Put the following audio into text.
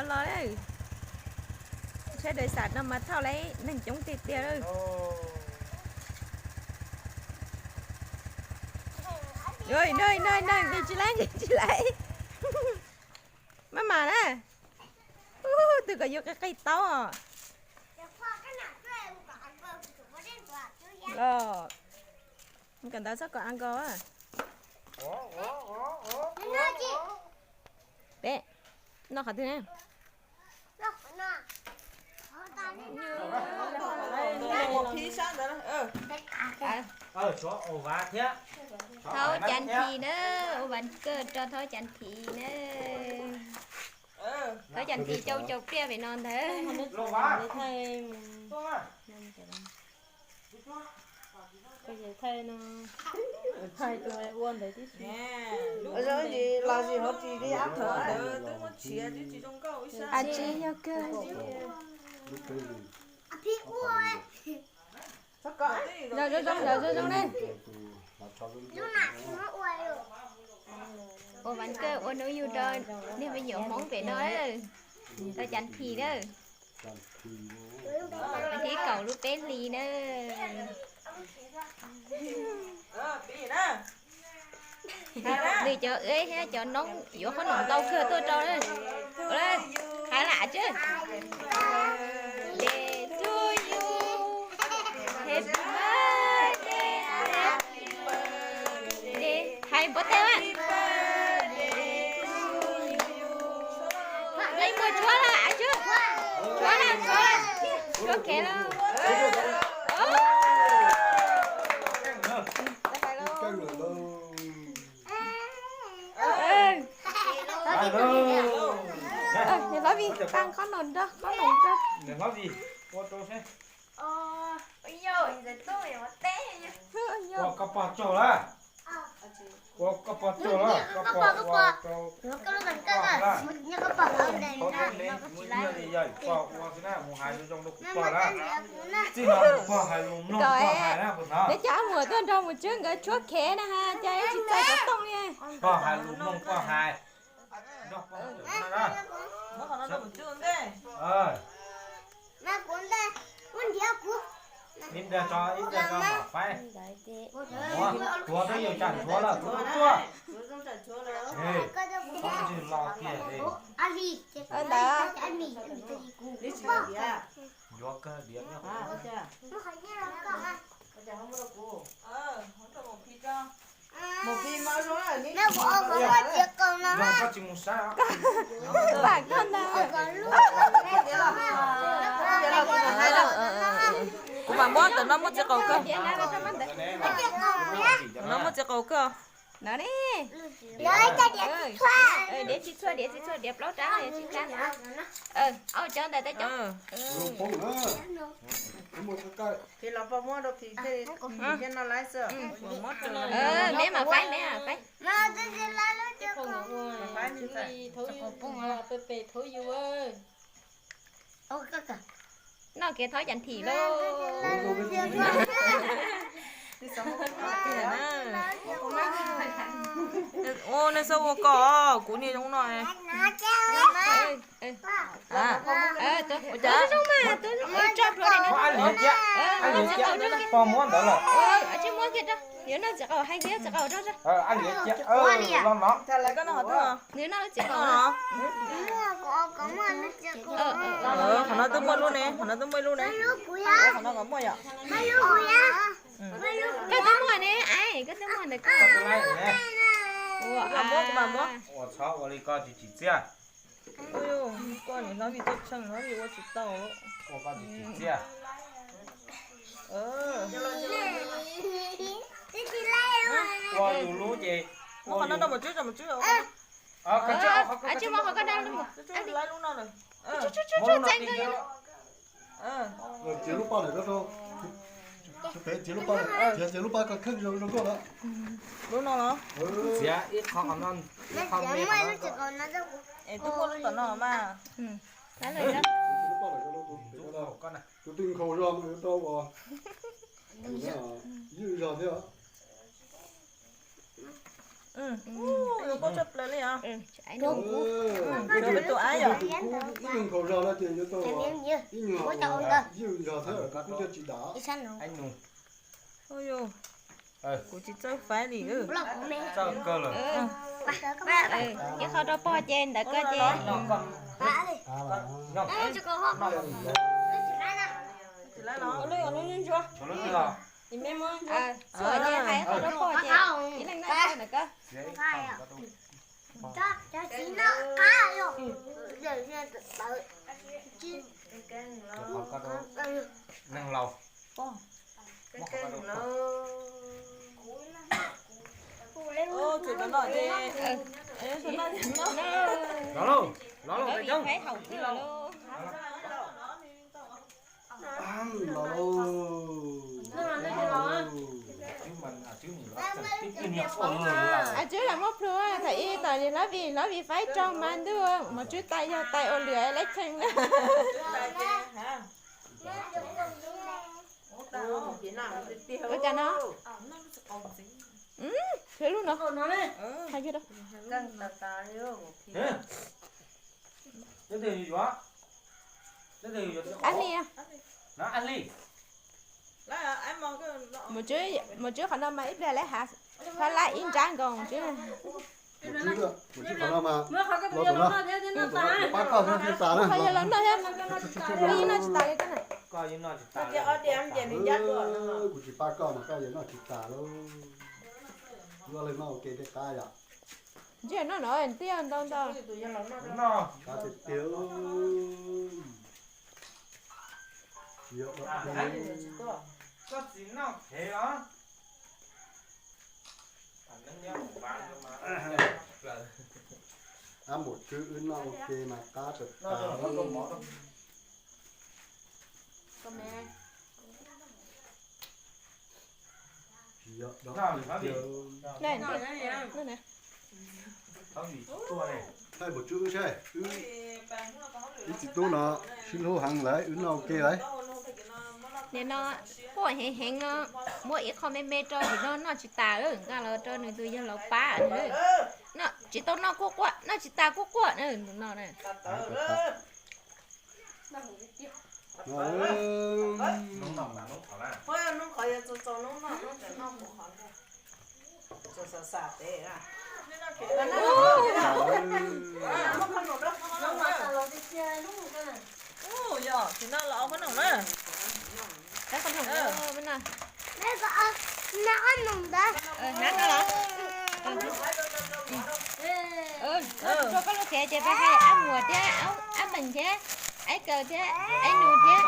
Los, tsheb dais xam no mas thauj lawm neeg coob tiag tiag lawm. Neeg tsis laib, neeg tsis laib. Maj mam na. Tus kom yus qi qi taub os. Los, kom ntawd txhob kom a nkos. Peb noj qhov twg na? Thaub Cav Thim na, ua vas kawj rau Thaub Cav Thim na. Thaub Cav Thim cau cau pliaj pem no ntag. Hais tus ua ntawd tib si. Los zis hauv tsis li ab thov ntawd twb muab tshiav twb tsis zoo nkauj ib sab. Tsis yog kawg. Los zoo zoo, los zoo zoo ne. Ua vas kawj ua hnub yug rau niag me nyuam Hmoob pem no, Thaub Cav Thim na. Vas thib kaum lub peb hlis na. Nws cov thiab cov noob yuav qhob noom ntau kawg tuaj rau. Hais lam tsw. Birthday to you. Happy birthday, happy birthday. Hais npuab tes mas. Leej muag tshuab lawm, tshuab lawm, tshuab lawm, tshuab khev lawm. Niam hlob Vij, pab qhob noom nrog, qhob noom nrog. Ua koj pog tsaug lawm. Ua koj pog tsaug lawm, koj pog ua rau koj pog lawm. Qhov teeb meem muaj nyiaj li yog koj ua xwb na, mus hais zoo zoo rau kuv pog lawm. Txij no kuv pog hais lus mloog koj hais na, puas hnov? Peb cov ab muam tuaj nrog mus tswb nkawd tshuab khev na ha, cas ib tsis txais xov tooj li. Pog hais lus mloog koj hais. Nrog pog na. Ib pliag tso, ib pliag tso mam faib. Tuav twb yus cas nthuav lawm, tuav tuaj. Ntswg los kiag li. Ntawd. Yuav kawg diav. Koj tsis mus saib. Vam koj ntag. Kuv mam muab ntawm no muab txiv qaus kawg. No muab txiv qaus kawg. No ne. Diav tsis txhua, diav tsis txhua, diav plaub rab, diav tsib rab na. Au cov ntawd tej cov. Phis los pog muab rau phis thiaj li no laiv xwb. Meb mam faib, meb mam faib. Noj kev thaub cas thim lauj. Ua nej xav ua koj, kuv niaj zoo no. Ua cas? Tus zoo mas, tus zoo, tso plhuav li no. Ab liav ciab, ab liav ciab, pog muab ntawd lawm. Tsis muab kiag rau, yuav noj txiv qaub, hais kiag txiv qaub rau. Ab liav ciab, los no. Nws noj lub txiv qaub. Qhov no twb muaj lub ne, qhov no twb muaj ib lub ne. Qhov no kom muaj yom. Koj twb muaj ne, koj twb muaj ntawm koj. Ua, muab kuv mam muab. Ua txhob ua li koj tsis tsim txiaj. Koj niam hlob Vij tuaj tsheej hlob Vij ua tsis tau. Ua koj tsis tsim txiaj. Ua yus lub ces. Muab qhov no rau mus tswb, rau mus tswb. Tsis muab qhov koj dab lub. Lub no lawm. Txiav lub paj lawm, txiav lub paj, txiav lub paj koj kheej zoo zoo nkauj na. Lub no los? Txiav ib qho qhov no, ib qho me qhov no. Es twb muaj lub tom no mas. Tus twg nkhaus zog mas yuav tau ua. Ywj zog thiab. Zoo nkauj tshaj plaws li os. Tus kub, tus kub ib nyuag nkaus zog no ces yuav tau ib nyuag ywj zog thiab, kub coj tsis dam. Kuv tsis txawj faib li. Ib qho rau pog ces ntawm koj ces. Txuam ces hais qho rau pog ces ib leeg no ntawm koj. Neeg laus. Los lauj, los lauj, peb coob. Los lauj. Tswb los muab plhu thaum ib tau li Hlob Vij, Hlob Vij faib rau mas ntuj, Mos Tswb tais yog tais ua lwm leb cheej na. Ua cas no? Khwv lub no. Ab li. Mus tswb qhov no mas ib pliag lawv hav, qhov lab ib nrab nkaus tswb. Mus tswb qhov no mas, los tom no, pab koj thiab thiaj tas na. Qhov yog los noj thiab, yeej noj tsis tas li koj na. Kuv tsis pab koj mas koj yeej noj tsis tas lauj. Luaj leej noj ua ke tej qab yom. Ntshe noj no ntiaj ntau ntau. Qab tiag tiag. Koj txiv noj phev os. Ab, mus tswb wb noj ua ke mas qab tas tas. Thaij mus tswb wb saib, ib txiv tub no sib hlub heev lawm, wb noj ua ke lawm. Nim no quaj heev heev no, muab ib qho me me rau, nim no noj tsis tas, nqa los rau nws tus yawg laus pab. Tsis tau noj quaj quaj, noj tsis tas quaj quaj no na. Yog tsis noj los ob qhob noom na. Rau koj lub tsev ces peb hais ab muam thiab ab meem thiab ab kaws thiab ab nus thiab.